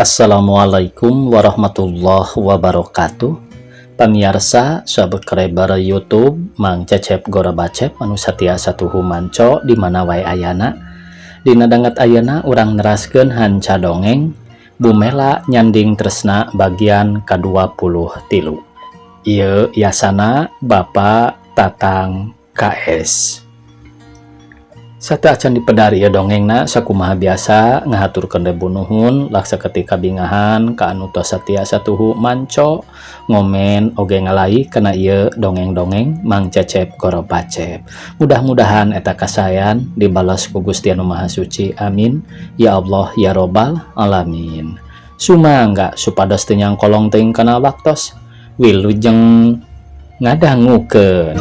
Assalamualaikum warahmatullahi wabarakatuh. Pamiarsa subscriber YouTube Mang Cecep Gorobacep anu satia satuhu manco di mana wae ayana. Dina danget ayana urang neraskeun hanca dongeng Bu Mela Nyanding Tresna bagian ka-23. Ieu yasana Bapak Tatang KS. Sateuacan dipedar ieu dongengna, sakumaha biasa ngahaturkeun rebu nuhun laksa ketika bingahan ka anu tos satia satuhu manco, ngomen oge ngalike kana ieu dongeng-dongeng Mang Cecep Gorobacep. Mudah-mudahan eta kasayan dibalas ku Gusti Anu Maha Suci. Amin ya Allah ya Robbal alamin. Sumangga supados teu nyangkolong teuing kana waktos. Wilujeng ngadangukeun.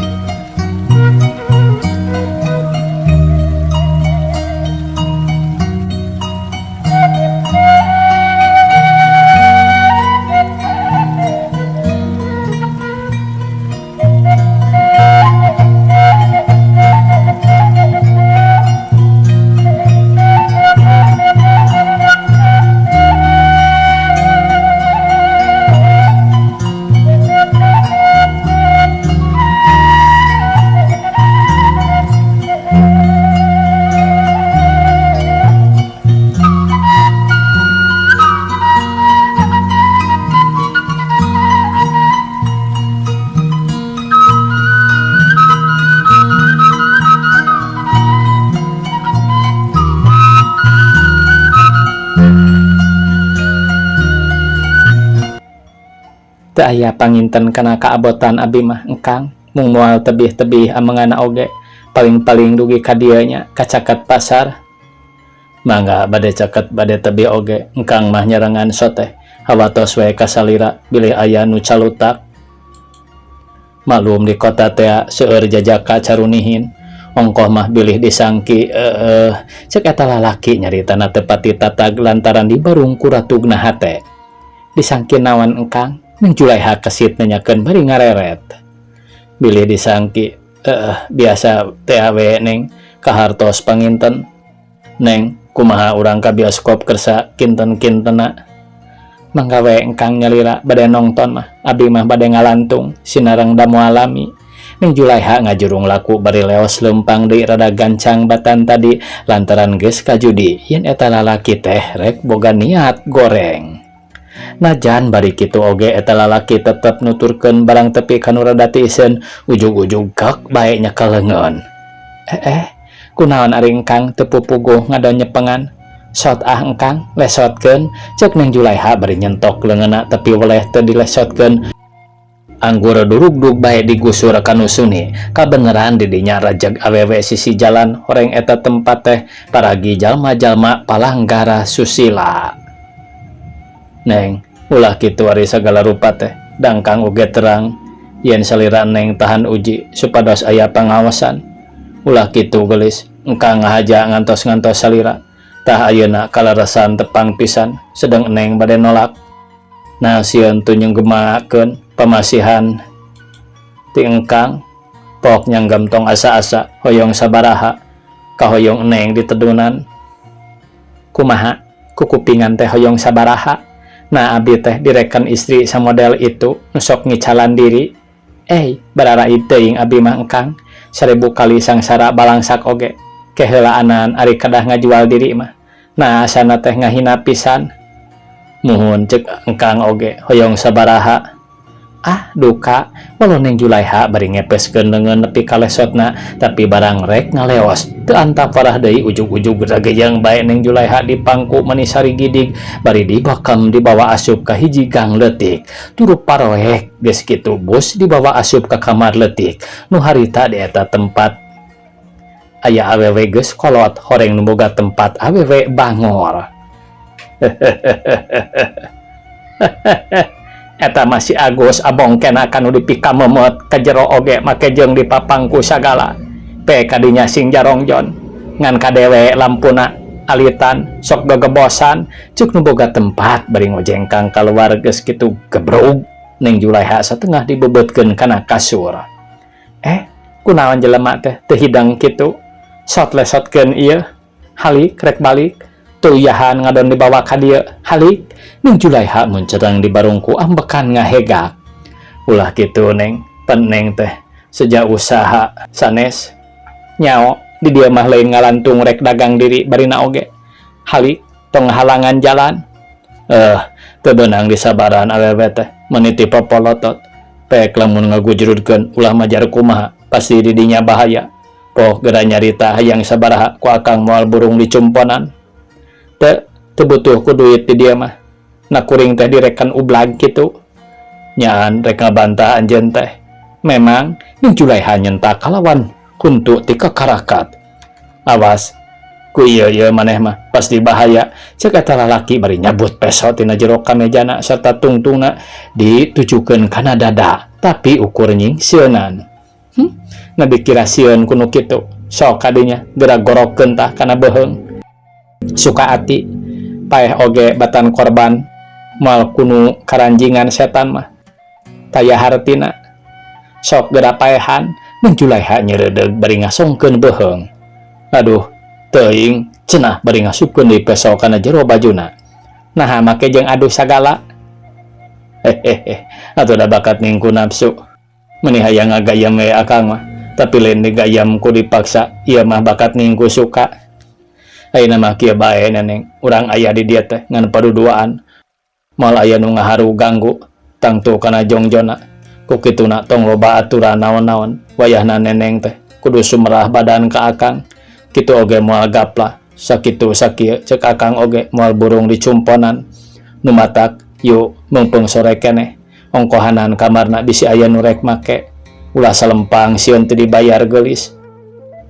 Teu aya panginten kana kaabotan abi mah, engkang, mung moal tebih-tebih amenganna oge, paling-paling dugi ka dieu nya ka caket pasar. Mangga bade caket bade tebih oge, engkang mah nyerengan soteh, hawatos we ka salira bilih aya nu calutak. Maklum di kota tea seueur jajaka carunihin, ongkoh mah bilih disangki eueuh, cek eta lalaki nyaritana teu pati tatag lantaran dibarung ku ratugna hate. Disangki naon, engkang? Neng Julaiha kesit nanyakeun bari ngareret. Bilih disangki biasa tea we, Neng, kahartos panginten. Neng, kumaha urang ka bioskop kersa kinten-kintena? Mangga we engkang nyalira bade nongton mah, abi mah bade ngalantung sinareng da moal lami. Neng Julaiha ngajurung laku bari leos leumpang deui rada gancang batan tadi lantaran geus kajudi yen eta lalaki teh rek boga niat goreng. Najan bari kitu oge eta lalaki tetep nuturkeun barang tepi ka nu rada tiiseun, ujug-ujug kak bae nyekel leungeun. Eh eh, kunaon ari engkang teu pupuguh ngadonyepengan? Sot ah engkang, lesotkeun, cek Neng Julaiha bari nyentok leungeunna tepi weleh teu dilesotkeun. Anggur durugdug bae digusur ka nu suni. Kabeneran di dinya rajeg awewe sisi jalan horeng eta tempat teh paragi jalma-jalma palanggara susila. Neng, ulah kitu ari sagala rupa teh, dangkang oge terang yen salira Neng tahan uji supados aya pangawasan. Ulah kitu geulis, engkang ngahaja ngantos-ngantos salira. Tah ayeuna kaleresan tepang pisan, sedeng Neng bade nolak. Nah sieun teu nyenggemakeun pamasihan ti engkang, pok nyanggem tong asa-asa hoyong sabaraha kahoyong Neng ditedunan. Kumaha kukupingan teh hoyong sabaraha? Nah abi teh direken istri samodel itu nu sok ngicalan diri. Eh, bararaid teuing abi mah engkang, 1000 kali sangsara balangsak oge keheulaanan ari kedah ngajual diri mah. Nah asana teh ngahina pisan. Muhun cek engkang oge hoyong sabaraha? Ah duka, walau Neng Julaiha bari ngepeskeun leungeun nepi ka lesotna, tapi barang rek ngaleos teu antap parah deui, ujug-ujug ragejang bae Neng Julaiha dipangku mani sarigidig bari dibakam dibawa asup ka hiji gang leutik. Turup paroek geus kitu bus dibawa asup ka kamar leutik nu harita di eta tempat aya awewe geus kolot horeng nu boga tempat awewe bangor. Eta mah si Agus abongkena kanu dipikamemeut ka jero oge make jeung dipapangku sagala. Pe kadinya sing jarongjon ngan kadewe lampuna alitan sok gegebosan, cuk nu boga tempat bari ngojengkang kaluar. Geus kitu gebrug Neng Julaiha satengah dibebeutkeun kana kasur. Eh, kunaon jelema teh teu hidang kitu? Sot lesotkeun ieu halik rek balik. Teu uyahan ngadon dibawa ka dieu. Halik, Ning Julaiha muncereng dibarungku ambekan ngahegak. Ulah kitu Neng, pan Neng teh seja usaha sanes. Nyao, di dieu mah lain ngalantung rek dagang diri barina oge. Halik, tong ngahalangan jalan. Eh, teu beunang disabaran awewe teh, meniti popolotot. Pek lamun ngagujrudkeun ulah majar kumaha, pasti di dinya bahaya. Poh geura nyarita hayang sabaraha ku akang moal burung dicumponan. Teu, teu butuh ku duit di dieu mah. Na kuring teh direkan ublag kitu. Nyaan rek ngabantah anjeun teh. Memang, Ning Julaiha nyentak kalawan huntu ti kakarakat. Awas, ku ieu ieu maneh mah pasti bahaya, cek eta lalaki bari nyabut peso tina jero kamejana serta tungtungna ditujukeun kana dada, tapi ukur nyingsieunan. Nah dikira sieun ku nu kitu. Sok kadinya geura gorokkeun tah kana beuheung. Suka ati, paeh oge batan korban moal kunu karanjingan setan mah. Taya hartina. Sok geura paehan, Neng Julaiha nyereudeg bari ngasongkeun beuheung. Aduh, teuing cenah bari ngasupkeun deui peso kana jero bajuna. Naha make jeung aduh sagala. Hehehe, atuh da bakat ningku nafsu. Meni hayang ngagayam we akang mah, tapi lain digayam ku dipaksa, ieu mah bakat ningku suka. Ayeuna mah kieu bae Neneng, urang aya di dieu teh ngan paduduaan. Moal aya nu ngaharu ganggu, tangtu kana jongjonna. Ku kituna tong loba aturan naon-naon, wayahna Neneng teh kudu sumerah badan ka akang. Kitu oge moal gaplah, sakitu sakieu cek akang oge moal burung dicumponan. Nu matak yu meungpeung sore keneh, ongkohanan kamarna bisi aya nu rek make. Ulah salempang sieun teu dibayar geulis.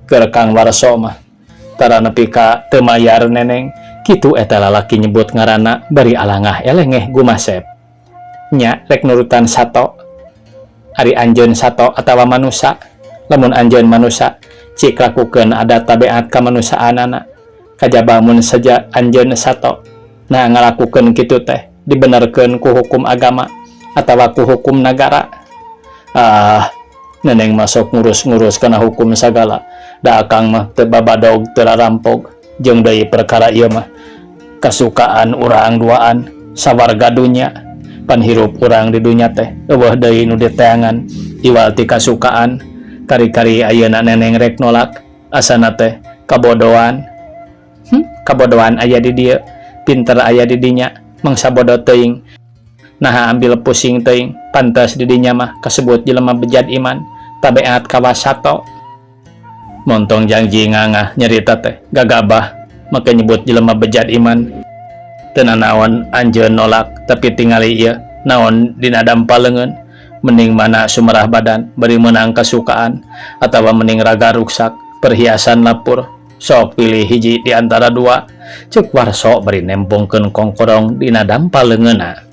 Keur Kang Warso mah tara nepi ka teu mayar Neneng, kitu eta lalaki nyebut ngaranna bari alangah elengeh gumasep. Nya rek nurutan sato. Ari anjeun sato atawa manusa? Lamun anjeun manusa, cik lakukeun adat tabeat kamanusaanana. Kajaba mun saja anjeun sato, nah ngalakukeun kitu teh dibenerkeun ku hukum agama atawa ku hukum nagara. Ah, Neneng mah sok ngurus-ngurus kana hukum sagala. Da akang mah teu babadog teu rarampog. Jeung deui perkara ieu mah kasukaan urang duaan sawarga dunya. Pan hirup urang di dunya teh eueuh deui nu diteangan iwal ti kasukaan. Kari-kari ayeuna Neneng rek nolak asana teh kabodoan. Kabodoan aya di dieu, pinter aya di dinya, mangsa bodo teuing. Naha ambil pusing teuing, pantes di dinya mah kasebut jelema bejad iman, tabeat kawasato. Montong jangji ngangah nyerita teh gagabah make nyebut jelema bejad iman. Teu nanaon anjeun nolak tapi tingali ieu naon dina dampa leungeun, mending mana sumerah badan bari meunang kasukaan atawa mending raga ruksak perhiasan lapur. Sok pilih hiji di antara dua, cek Warso bari nembongkeun kongkorong dina dampa leungeunna.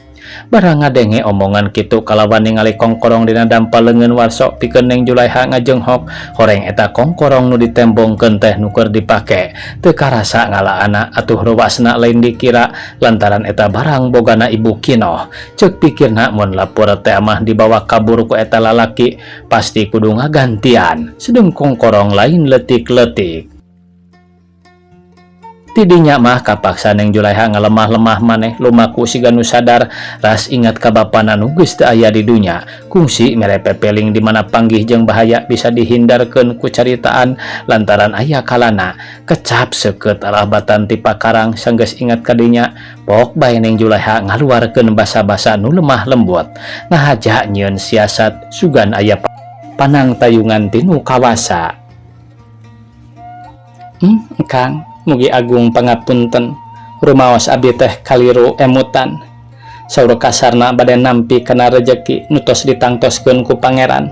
Barang ngadenge omongan kitu kalawan ningali kongkorong dina dampa leungeun Warso pikeun Neng Julaiha ngajenghok horeng eta kongkorong nu ditembongkeun teh nu keur dipake. Teu karasa ngalaana atuh reuwasna lain dikira lantaran eta barang bogana Ibu Kinoh. Ceuk pikirna mun lapur teh mah dibawa kabur ku eta lalaki pasti kudu ngagantian sedeng kongkorong lain leutik-leutik. Tidinya mah kapaksa Neng Julaiha ngalemah-lemah maneh lumaku siga nu sadar ras ingat ka bapana nu geus teu aya di dunya. Kungsi mere pepeling di mana panggih jeung bahaya bisa dihindarkeun ku caritaan lantaran aya kalana. Kecap seukeut arah batan ti pakarang sanggeus ingat ka dinya pok bae Neng Julaiha ngaluarkeun basa-basa nu lemah lembut. Ngahaja nyieun siasat sugan aya panangtayungan ti nu kawasa. Kang, mugi agung pangapunten, rumaos abdi teh kaliru emutan. Saur kasarna bade nampi kana rejeki nu tos ditangtoskeun ku pangeran.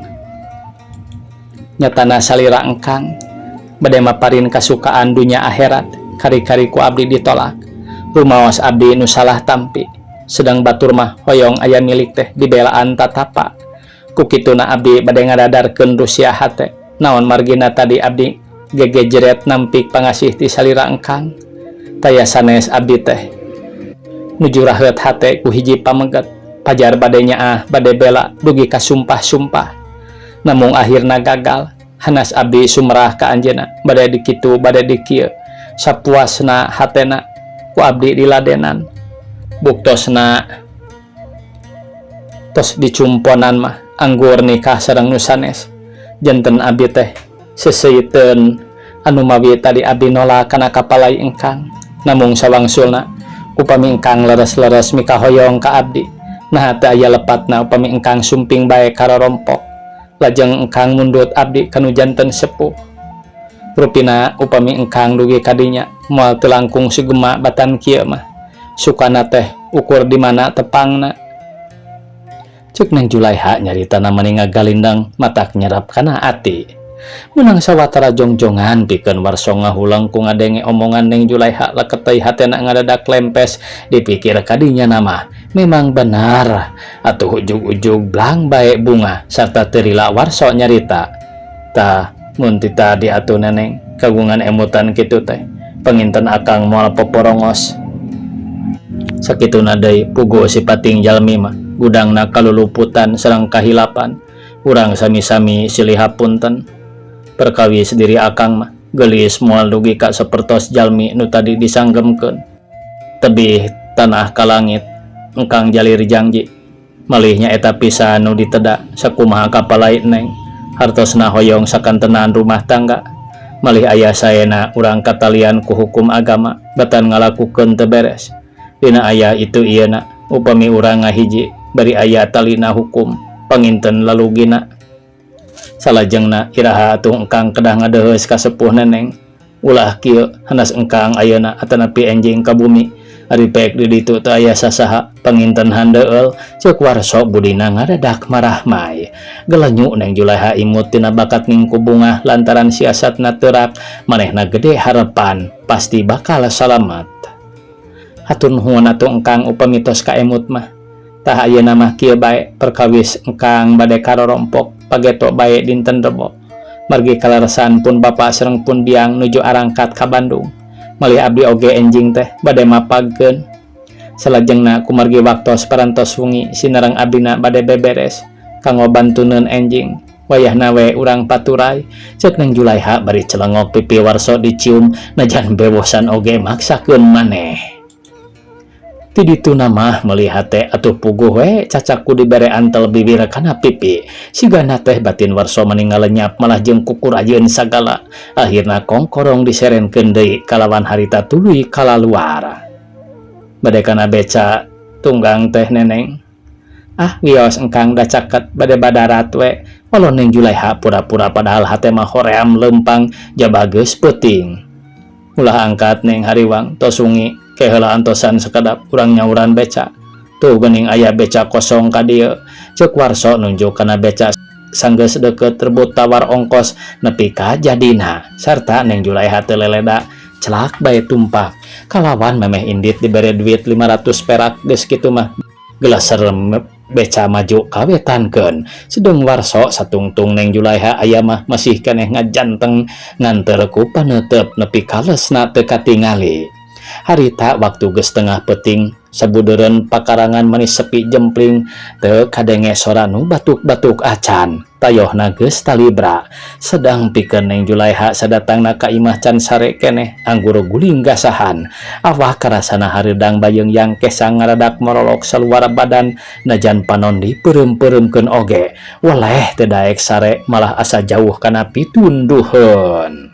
Nyatana salira engkang bade maparin kasukaan dunya akhirat, kari-kari ku abdi ditolak. Rumaos abdi nu salah tampi, sedang batur mah hoyong aya milik teh dibelaan tatapa. Ku kituna abdi bade ngadadarkeun rusia hate, naon margina tadi abdi gegejeret nampik pangasih ti salira engkang. Taya sanes abdi teh nuju raheut hate ku hiji pameget, pajar bade nyaah bade bela dugi ka sumpah-sumpah. Namung akhirna gagal, hanas abdi sumerah ka anjeunna bade dikitu bade dikieu sapuasna hatena. Ku abdi diladenan. Buktosna tos dicumponan mah anggur nikah sareng nu sanes. Janten abdi teh seseuiteun anu mawi tadi abdi nolak kana kapalai engkang. Namung sawangsulna upami engkang leres-leres mikahoyong ka abdi, naha teu aya lepatna upami engkang sumping bae ka rorompok. Lajeng engkang mundut abdi kanu janten sepuh. Rupina upami engkang dugi ka dinya moal teu langkung sugema batan kieu mah. Sukana teh ukur di mana tepangna. Ceuk Neng Julaiha nyaritana mani ngagalindang matak nyerap kana ati. Meunang sawatara jongjongan pikeun Warso ngahuleng ku ngadenge omongan Neng Julaiha leket teuing hatena ngadadak lempes dipikir kadinya mah memang benar atuh ujug-ujug blang bae bunga sarta teu lila Warso nyarita. Tah mun ti tadi atuh Neneng kagungan emutan kitu teh panginten akang moal poporongos. Sakituna deui puguh sipating jalmi mah gudangna kaluluputan sareng kahilapan urang sami-sami silih hapunten. Perkawis diri akang mah geulis moal dugi ka sapertos jalmi nu tadi disanggemkeun. Tebih tanah ka langit engkang jalir jangji malih nyaeta pisan nu diteda sakumaha kapalai Neng hartosna hoyong sakantenan rumah tangga malih aya saena urang katalian ku hukum agama batan ngalakukeun teu beres. Dina aya itu ieu na upami urang ngahiji bari aya talina hukum panginten lalugina. Salajengna iraha atuh engkang kedah ngadeheus ka sepuh Neneng. Ulah kieu hanas engkang ayeuna atanapi enjing ka bumi. Ari pek di ditu teu aya sasaha panginten handeueul ceuk Warso budina ngadadak marahmai. Gelenyu Neng Julaiha imut tina bakat ngingku bungah lantaran siasatna teurak manehna gede harepan pasti bakal salamet. Hatur nuhun atuh engkang upami tos kaemut mah. Tah ayeuna mah kieu bae perkawis engkang bade karorompok pageto bae dinten Rebo. Margi kaleresan pun bapa sareng pun biang nuju arangkat ka Bandung. Malih abdi oge enjing teh bade mapagkeun. Salajengna kumargi waktos parantos wengi sinareng abdina bade beberes kanggo bantuneun enjing. Wayahna we urang paturay ceuk Neng Julaiha bari celengok pipi Warso dicium najan bewosan oge maksakeun maneh. Ti dituna mah meuli hate atuh puguh we cacak ku dibere antel bibir kana pipi. Sigana teh batin Warso mani ngalenyap malah jeung kukurayeun sagala. Akhirna kongkorong diserenkeun deui kalawan harita tuluy kalaluar. Bade kana beca tunggang teh Neneng. Ah wios engkang da caket bade badarat we. Walau Neng Julaiha pura-pura padahal hate mah hoream leumpang jaba geus peuting. Ulah angkat Neng hariwang tos wengi ke heula antosan sakedap urang nyauran beca. Tuh geuning aya beca kosong ka dieu. Ceuk Warso nunjuk kana beca sanggeus deukeut rebut tawar ongkos nepi ka jadina. Sarta Neng Julaiha teu leleda celak bae tumpak. Kalawan memeh indit dibere duit 500 perak geus kitu mah geleser beca maju kawetankeun. Sedeng Warso satungtung Neng Julaiha aya mah masih keneh ngajanteng nganteur ku paneuteup nepi kalesna teu katingali. Harita waktu geus tengah peuting sabudeureun pakarangan manis sepi jempling teu kadenge sora nu batuk-batuk acan. Tayohna geus talibra. Sedang pikeun Neng Julaiha sadatangna ka imah can sare keneh anggur guling gasahan. Awak karasana hareudang bayeung yang kesang ngaradak morolok saluara badan najan panon dipeureum-peureumkeun oge. Weleh teu daek sare malah asa jauh kana pitunduheun.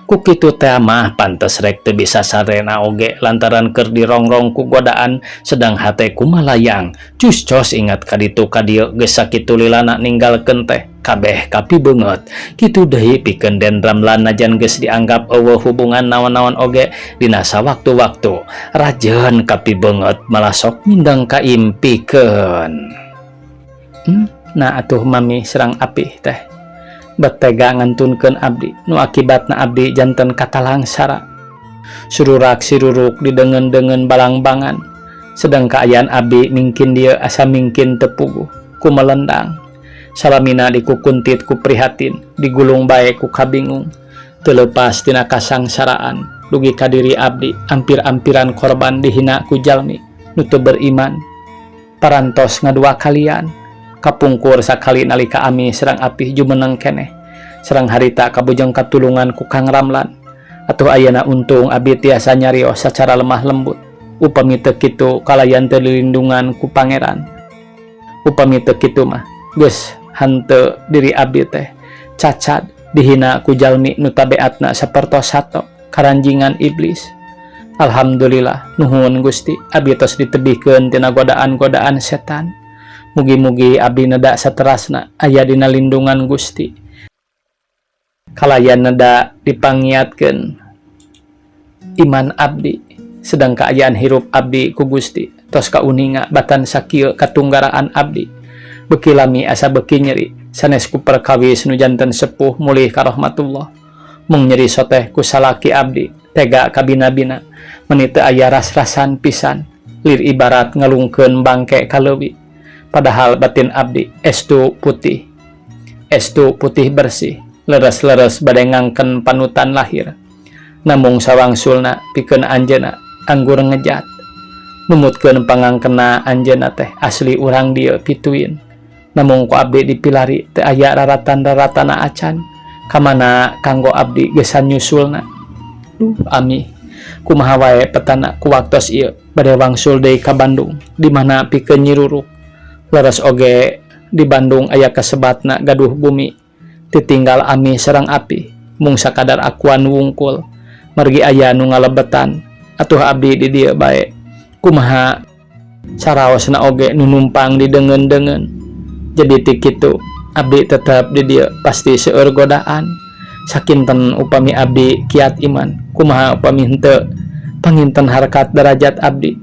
Ku kitu teh mah pantes rek teu bisa sarena oge lantaran keur dirongrong ku godaan sedang hate kumalayang. Cus cos ingat ka ditu ka dieu geus sakitu lilana ninggalkeun teh kabeh kapibeungeut. Kitu deui pikeun Den Ramlan najan geus dianggap eueuh hubungan naon-naon oge dina sawaktu-waktu rajeun kapibeungeut malah sok mindeng kaimpikeun. Nah atuh mami serang apih teh betega ngantunkeun abdi nu akibatna abdi janten katalangsara. Sururak siruruk didengen-dengen balangbangan sedang kaayaan abdi mingkin dieu asa mingkin teu puguh ku melendang. Salamina dikukuntit ku prihatin digulung bae ku kabingung teu leupas tina kasangsaraan dugi ka diri abdi ampir-ampiran korban dihina ku jalmi nu teu beriman. Parantos ngadua kalian kapungkur sakali nalika ami serang apih jumeneng keneh serang harita kabujeng katulungan ku Kang Ramlan. Atuh ayeuna untung abi tiasa nyarios sacara lemah lembut. Upami teu kitu kalayan teu dilindungan ku Pangeran. Upami teu kitu mah geus henteu diri abi teh cacad dihina ku jalmi nu tabeatna sapertos sato karanjingan iblis. Alhamdulillah nuhun Gusti abi tos ditebihkeun tina godaan-godaan setan. Mugi-mugi abdi neda saterasna aya dina lindungan Gusti. Kalayan neda dipangiatkeun iman abdi sedang kaayaan hirup abdi ku Gusti tos kauninga batan sakieu katunggaraan abdi beuki lami asa beuki nyeri sanes ku perkawis nu janten sepuh mulih ka rahmatullah mung nyeri soteh ku salaki abdi tega kabina-bina meni teu aya ras-rasan pisan lir ibarat ngalungkeun bangke ka leuwi padahal batin abdi estu putih estu putih bersih leres-leres bade ngangken panutan lahir namung sawangsulna pikeun anjeunna anggur ngejat numutkeun pangangkena anjeunna teh asli urang dieu pituin namung ku abdi dipilari teu aya raratan-raratana acan kamana kanggo abdi gesan nyusulna. Duh ami kumaha wae petana ku waktos ieu bade wangsul deui ka Bandung di mana pikeun nyiruruk leres oge di Bandung aya kasebatna gaduh bumi titinggal ami sareng api mung sakadar akuan wungkul margi aya nu ngalebetan atuh abdi di dieu bae kumaha saraosna oge nu numpang di deungeun-deungeun jadi ti kitu abdi tetep di dieu pasti seueur godaan sakinten upami abdi kiat iman kumaha upami henteu panginten harkat derajat abdi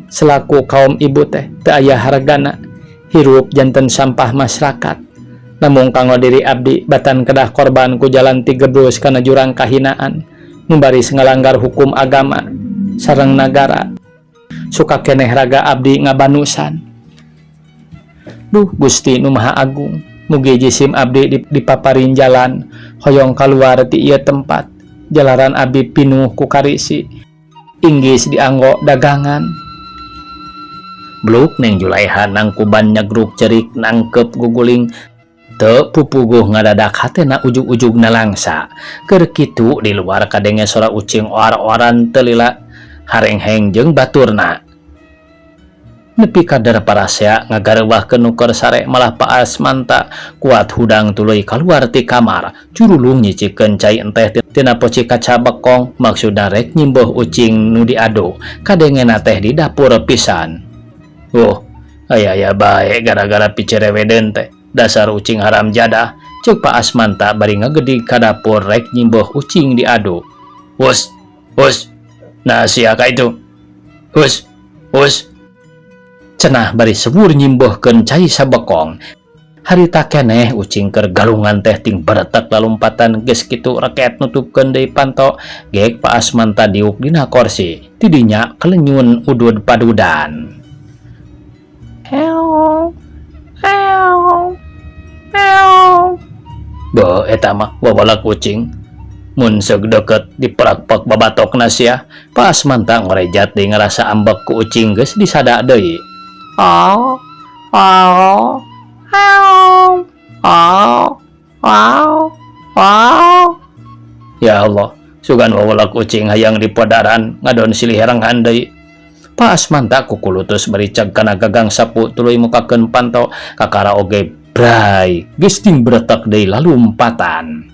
selaku kaum ibu teh teu aya hargana hirup janten sampah masyarakat namung kanggo diri abdi batan kedah korban ku jalan tigebrus kana jurang kahinaan nu baris ngalanggar hukum agama sareng nagara suka keneh raga abdi ngabanusan. Duh Gusti nu Maha Agung mugi jisim abdi dipaparin jalan hoyong kaluar ti ieu tempat jalaran abdi pinuh ku karisi inggis dianggo dagangan. Bluk Neng Julaiha nangkuban nyagruk cerik nangkep guguling teu pupuguh ngadadak hatena ujug-ujug nalangsa. Keur kitu di luar kadenge sora ucing oar-oaran teu lila harengheng jeung baturna. Nepi ka parasea ngagareuwahkeun nu keur sare malah Pak Asmanta kuat hudang tuluy kaluar ti kamar curulung nyicikeun cai enteh tina poci kaca bekong maksudna rek nyimboh ucing nu diadu kadengena teh di dapur pisan. Oh, aya-aya bae gara-gara picerewedeun teh. Dasar ucing haram jadah, ceuk Pak Asmanta bari ngagedig ka dapur rek nyimboh ucing diadu. Hus, hus, nah sia ka itu. Hus, hus. Cenah bari sebur nyimbohkeun cai sabekong. Harita keneh ucing keur galungan teh ting beretek lalumpatan geus kitu reket nutupkeun deui panto gek Pak Asmanta diuk dina korsi tidinya kelenyun udud padudan. Meow, meow, meow. Beuh eta mah wawalak ucing. Mun seug deukeut diperakpak babatokna sia. Pak Asmanta ngorejat deui ngarasa ambek ku ucing geus disada deui. Aw, aw, aw, aw, aw, aw. Ya Allah, sugan wawalak ucing hayang dipodaran ngadon silih herengan deui. Pak Asmanta kukulutus bari cag kana gagang sapu tuluy mukakeun panto kakara oge bray geus ting beretek deui lalumpatan.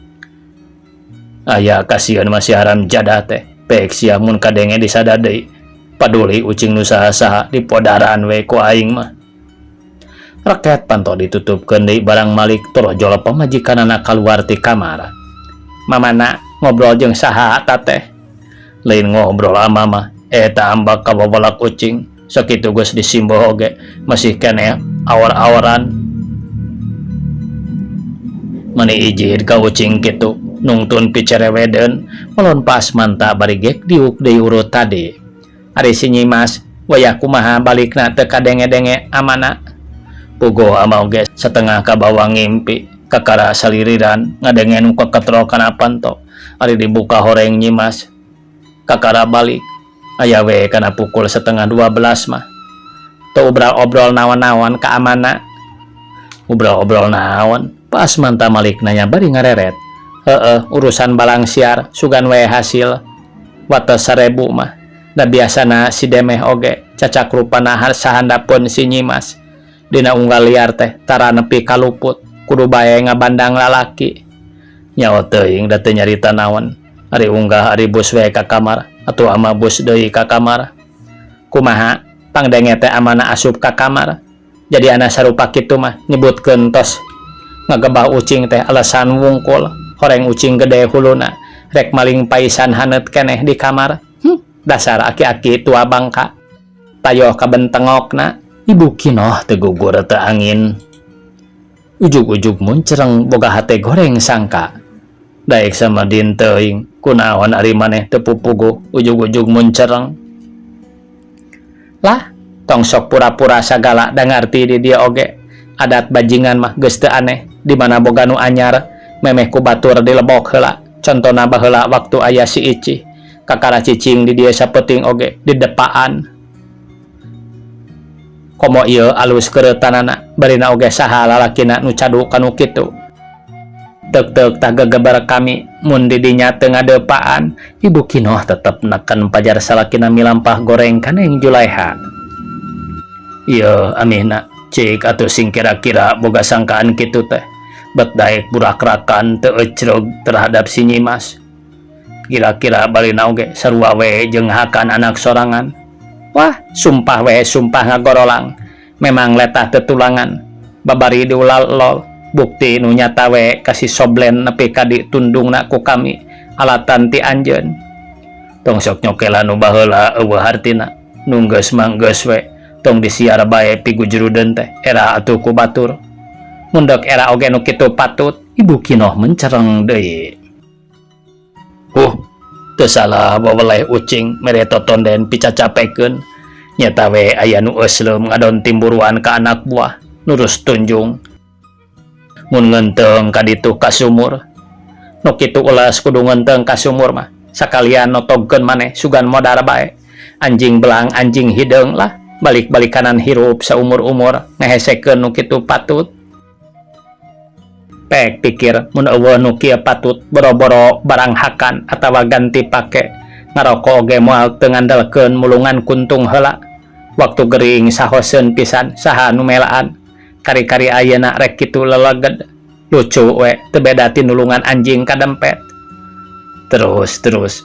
Aya kasieun masih haram jadah teh pek sia mun kadenge disada deui. Paduli ucing nu saha-saha dipodaran we ku aing mah. Reket panto ditutupkeun deui barang malik torojol pamajikanana kaluar ti kamar. Mamana ngobrol jeung saha ta teh? Lain ngobrol ama mah. Eta ambak kababalak ucing sakitu geus disimboh oge masih keneh awar-awaran. Mani ijid ka ucing kitu nungtun picerewedeun melon Pak Asmanta bari gek diuk deui urut tadi. Ari si Nyimas wayah kumaha balikna teu kadenge-denge amana. Puguh ama oge setengah kabawa ngimpi kakara saliriran ngadenge nu keketrok kana panto. Ari dibuka horeng Nyimas kakara balik. Aya we kana pukul 11.30 mah. Teu obrol-obrol naon-naon ka amana. Obrol-obrol naon? Pak Asmanta malik nanya bari ngareret. Heeh, urusan balang siar sugan we hasil wates 1000 mah. Da biasana si Demeh oge cacak rupana sahandapeun si Nyimas. Dina unggal liar teh tara nepi ka luput, kudu bae ngabandang lalaki. Nyaho teuing da teu nyarita naon. Ari unggah ari bus we ka kamar atuh ama bus deui ka kamar. Kumaha pangdenge teh amana asup ka kamar. Jadi ana sarupa kitu mah nyebutkeun tos ngagebah ucing teh alasan wungkul horeng ucing gede huluna rek maling paisan haneut keneh di kamar. Dasar aki-aki tua bangka. Tayoh kabentengokna. Ibu Kinoh teu gugur teu angin. Ujug-ujug muncereng boga hate goreng sangka. Daek samadin teuing kunaon ari maneh teu pupuguh ujug-ujug muncereng. Lah, tong sok pura-pura sagala da ngarti di dieu oge. Adat bajingan mah geus teu aneh, di mana boga nu anyar memeh ku batur dilebok heula. Contona baheula waktu aya si Icih, kakara cicing di dieu sapeuting oge di depaan. Komo ieu alus keureutanana, barina oge saha lalakina nu cadu kanu kitu. Teuk-teuk tah gegeber kami mun di dinya teu ngadeupaan. Ibu Kinoh tetep neken pajar salakina milampah goreng ka Neng Julaiha. Ieu amihna cik atuh sing kira-kira boga sangkaan kitu teh. Bet daek burakrakan teu ecreug terhadap si Nyimas. Kira-kira barina oge sarua we jeung hakan anak sorangan. Wah, sumpah we sumpah ngagorolang. Memang letah tetulangan. Babari diulal lol. Bukti nu nyata we kasih soblen nepi ka ditundungna ku kami alatan ti anjeun. Tong sok nyokelan nu baheula eueuh hartina. Nu geus mah geus we. Tong disiar bae pigujrudeun teh era atuh ku batur. Mun deuk era oge nu kitu patut, Ibu Kinoh mencereng deui. Huh, teu salah waweleh ucing mere totonden picacapekeun. Nyata we aya nu eusleum ngadon timburuan ka anak buah nurus tunjung. Mun ngeunteung ka ditu ka sumur. Nu kitu ulas kudu ngeunteung ka sumur mah. Sakalian notogkeun maneh sugan modar bae. Anjing belang anjing hideung lah. Balik-balikanan hirup saumur-umur ngehesekeun nu kitu patut. Pek pikir mun eueuh nu kieu patut boro-boro barang hakan atawa ganti pake. Ngaroko oge moal teu ngandelkeun mulungan kuntung heula. Waktu gering sahoseun pisan saha nu melaan. Kari-kari ayeuna rek kitu leleged. Lucu we teu beda ti nulungan anjing ka dempet. Terus terus.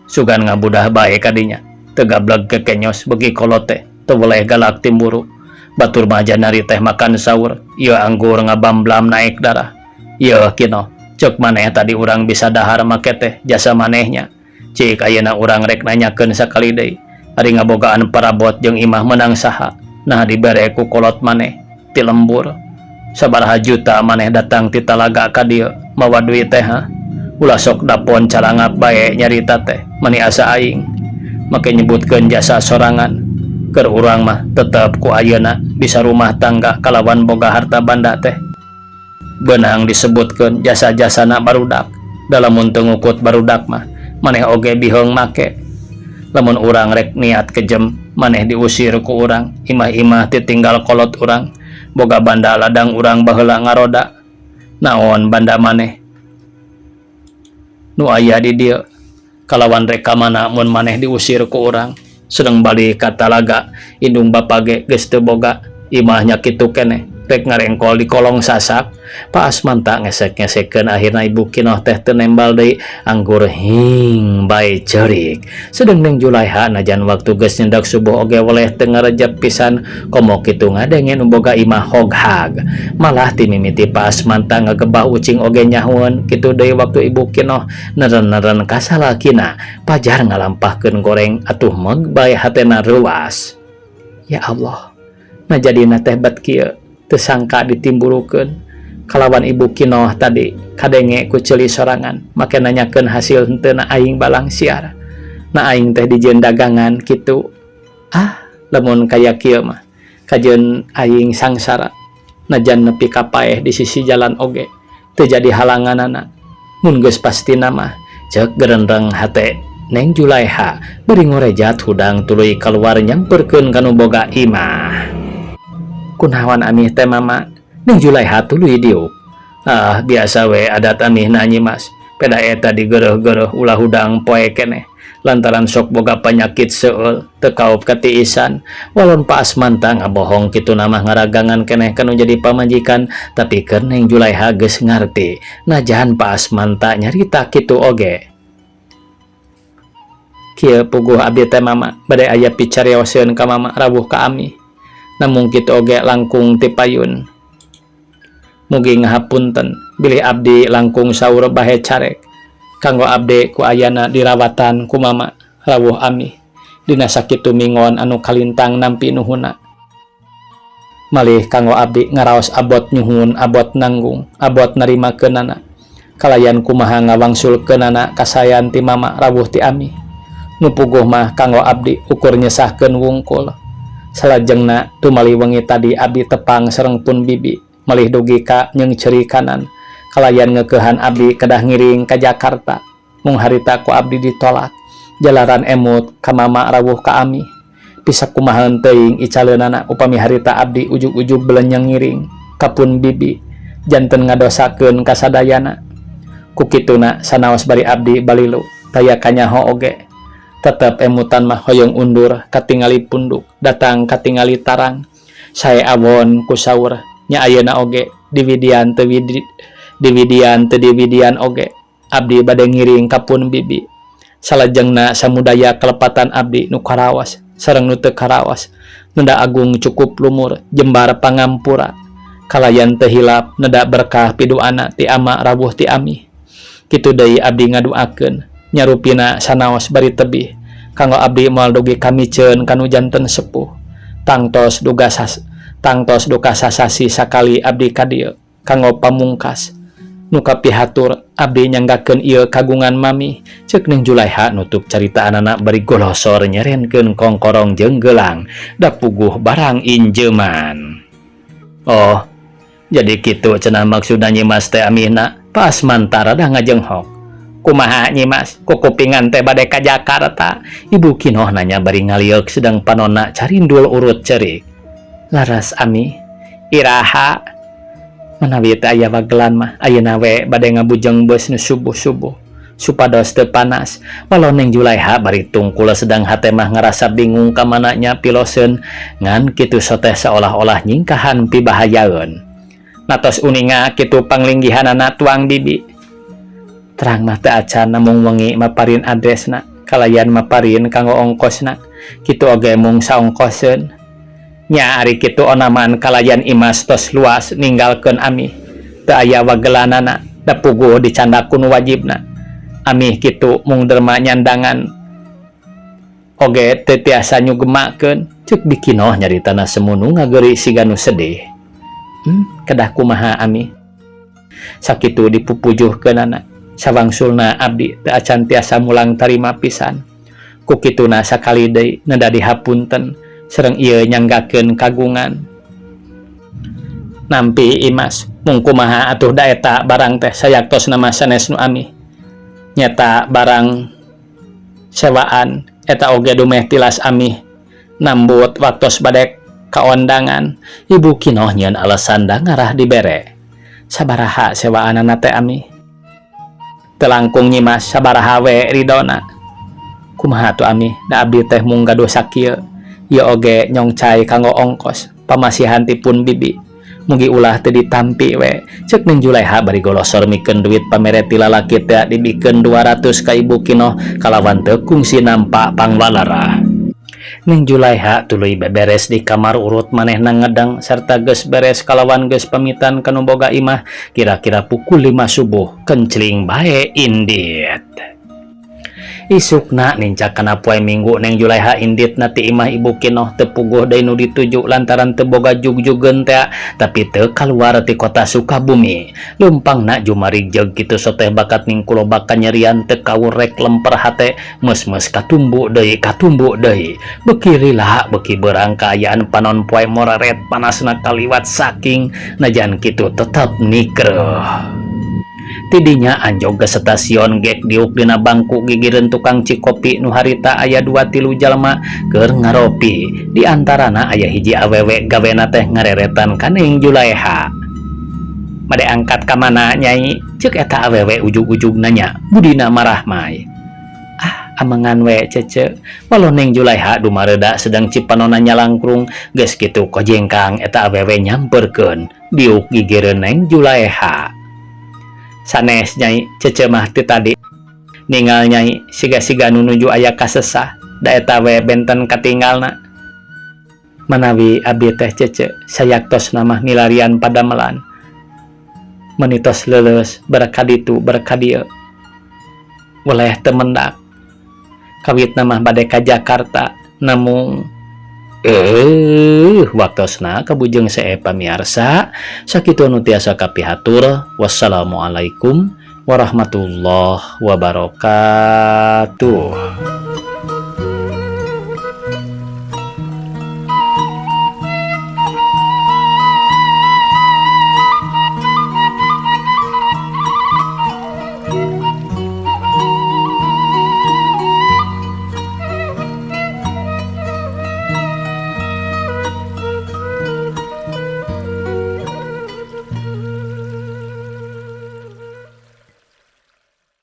Sugan ngabudah bae kadinya. Teu gableg kekenyos beuki kolot teh teu weleh galak timburu. Batur mah janari teh makan sahur, ieu anggur ngabamblam naik darah. Ieu Kinoh, ceuk maneh tadi urang bisa dahar make teh jasa manehnya. Cik ayeuna urang rek nanyakeun sakali deui. Ari ngabogaan parabot jeung imah menang saha? Nah dibere ku kolot maneh ti lembur. Sabaraha juta maneh datang ti talaga ka dieu mawa duit teh ha? Ulah sok dapon carangap bae nyarita teh mani asa aing. Make nyebutkeun jasa sorangan. Keur urang mah tetep ku ayeuna bisa rumah tangga kalawan boga harta banda teh. Beunang disebutkeun jasa-jasana barudak. Da lamun teu ngukut barudak mah maneh oge biheung make. Lamun urang rek niat kejem maneh diusir ku urang, imah-imah titinggal kolot urang, boga banda ladang urang baheula ngaroda. Naon banda maneh nu aya di dieu? Kalawan rek ka mana mun maneh diusir ku urang? Sedeng balik ka talaga indung bapa ge geus teu boga, imahnya kitu keneh rek ngarengkol di kolong sasak. Pak Asmanta ngesek-ngesekeun akhirna Ibu Kinoh teh teu nembal deui anggur hing bae ceurik. Sedeng Neng Julaiha najan waktu geus nyendak subuh oge weleh teu ngarejep pisan komo kitu ngadenge nu boga imah hoghag. Malah ti mimiti Pak Asmanta ngagebah ucing oge nyahueun kitu deui waktu Ibu Kinoh neren-neren ka salakina pajar ngalampahkeun goreng atuh meg bae hatena reuas. Ya Allah, nah jadina teh bet kieu teu sangka ditimburukeun kalawan Ibu Kinoh tadi kadenge ku ceuli sorangan make nanyakeun hasil henteu na aing balang siar. Na aing teh dijieun dagangan kitu. Ah, lamun kaya kieu mah kajeun aing sangsara. Najan nepi ka paeh di sisi jalan oge teu jadi halanganana. Mun geus pastina mah ceuk gerendeng hate Neng Julaiha bari ngorejat hudang tuluy kaluar nyamperkeun ka nu boga imah. Kunaon amih teh mama? Neng Julaiha tuluy diuk. Ah, biasa we adat amihna Nyimas. Peda eta digeureuh-geureuh ulah hudang poe keneh. Lantaran sok boga panyakit seueul teu kaop katiisan. Walon Pak Asmanta ngabohong kituna mah ngaragangan keneh ka nu jadi pamajikan, tapi keur Neng Julaiha geus ngarti najan Pak Asmanta nyarita kitu oge. Kieu puguh abdi teh Mama, bade aya picarioseun ka Mama rawuh ka Amih. Namung kitu oge langkung ti payun. Mugi ngahapunten bilih abdi langkung saur bahe carek. Kanggo abdi ku ayana dirawatan ku Mama rawuh Amih dina sakitu mingon anu kalintang nampi nuhuna. Malih kanggo abdi ngaraos abot nyuhun abot nanggung abot narimakeunana kalayan kumaha ngawangsulkeunana kasayan ti Mama rawuh ti Amih. Nu puguh mah kanggo abdi ukur nyesahkeun wungkul. Salajengna tumali wengi tadi abdi tepang sareng pun bibi malih dugi ka nyeungceurikanan. Kalayan ngeukehan abdi kedah ngiring ka Jakarta. Mung harita ku abdi ditolak. Jalaran emut ka Mama rawuh ka Amih. Bisa kumaha teuing icaleunana upami harita abdi ujug-ujug belenyeng ngiring ka pun bibi janten ngadosakeun ka sadayana. Ku kituna sanaos bari abdi balilu taya kanyaho oge. Tetep emutan mah hoyong undur katingali punduk datang katingali tarang. Sae awon ku saur nya ayeuna oge diwidian teu widi diwidian teu diwidian oge abdi bade ngiring ka pun bibi. Salajengna samudaya kalepatan abdi nu karaos sareng nu teu karaos neda agung cukup lumur jembar pangampura kalayan teu hilap neda berkah piduana ti ama rawuh ti amih. Kitu deui abdi ngaduakeun nyarupina sanaos bari tebih kanggo abdi moal dugi kamiceun kanu janten sepuh. Tangtos duga sas, tangtos duka sasasi sakali abdi ka dieu kanggo pamungkas. Nu kapihatur abdi nyanggakeun ieu kagungan mami. Ceuk Neng Julaiha nutup caritaanana bari golosor nyerenkeun kongkorong jeung gelang da puguh barang injeuman. Oh, jadi kitu cenah maksudna Nyimas teh amihna. Pak Asmanta rada ngajenghok. Kumaha Nyimas, kukupingan teh bade ka Jakarta? Ibu Kinoh nanya bari ngalieuk sedang panonna carindul urut cerik. Laras Ami, iraha manawi teu aya wagelan mah ayeuna we bade ngabujeng beus nu subuh-subuh supados teu panas. Walau Neng Julaiha bari tungkul sedang hate mah ngarasa bingung ka mana nya piloseun ngan kitu soteh seolah-olah nyingkahan pibahayaeun. Natos uninga kitu panglinggihanana tuang bibi. Terang mah teu acan namung wengi maparin adresna kalayan maparin kanggo ongkosna kitu oge mung saongkoseun. Nya ari kitu onaman kalayan Imas tos luas ninggalkeun Amih. Teu aya wagelanana da puguh dicandak ku nu wajibna. Amih kitu mung derma nyandangan oge teu tiasa nyugemakeun. Ceuk Bikinoh nyaritana semunu ngageuri siga nu sedih. Kedah kumaha Amih? Sakitu dipupujuhkeunana. Sawangsulna abdi teu acan tiasa mulang tarima pisan. Ku kituna sakali deui neda dihapunten sareng ieu nyanggakeun kagungan. Nampi Imas, mung kumaha atuh da eta barang teh sayaktosna mah sanes nu amih. Nyeta barang sewaan eta oge dumeh tilas amih nambut waktos bade kaondangan. Ibu Kinoh nyieun alasan da ngarah dibere. Sabaraha sewaanana teh Amih? Teu langkung Nyimas sabaraha we ridona. Kumaha atuh Amih, da abdi teh mung gaduh sakieu. Ieu oge nyongcai kanggo ongkos pamasihan ti pun bibi. Mugi ulah teu ditampi we. Ceuk Neng Julaiha bari golosor mikeun duit pamere ti lalaki teh dibikeun 200 ka Ibu Kinoh kalawan teu kungsi nampa pangwalara. Neng Julaiha tuluy beberes di kamar urut manehna ngedeng serta geus beres kalawan geus pamitan ka nu boga imah kira-kira pukul 5 subuh kencling bae indit. Isukna nincak kana poe Minggu Neng Julaiha inditna ti imah Ibu Kinoh teu puguh deui nu dituju lantaran teu boga jugjugeun tea tapi teu kaluar ti kota Sukabumi. Leumpangna jumarig jeung kitu soteh bakat ning kuloba kanyerian teu kawur rek lemper hate meus-meus katumbu deui katumbu deui. Beuki lila beuki beurang kaayaan panon poe moreret panasna kaliwat saking najan kitu tetep nikreuh. Tidinya anjog ke stasiun gek diuk dina bangku gigireun tukang cikopi nu harita aya 2-3 jalma keur ngaropi. Di antarana aya hiji awewe gawena teh ngareretan ka Neng Julaiha. Bade angkat ka mana, Nyai? Ceuk eta awewe ujug-ujug nanya, budina marahmai. Ah, amengan we, Cece. Walau Neng Julaiha dumareda sedang cipanona nyalangkrung, geus kitu kojengkang eta awewe nyamperkeun diuk gigireun Neng Julaiha. Sanes, Nyai, Cece mah ti tadi ningal Nyai siga-siga nu nuju aya kasesah, da eta we benten katinggalna. Manawi abi teh, Cece, sayaktosna mah milarian padamelan. Meuni tos leuleus berkaditu berkadieu. Weleh teu mendak. Kawitna mah bade ka Jakarta, namung waktosna kabujeng seep, pamiarsa. Sakitu nu tiasa kapihatur. Wassalamualaikum warahmatullahi wabarakatuh.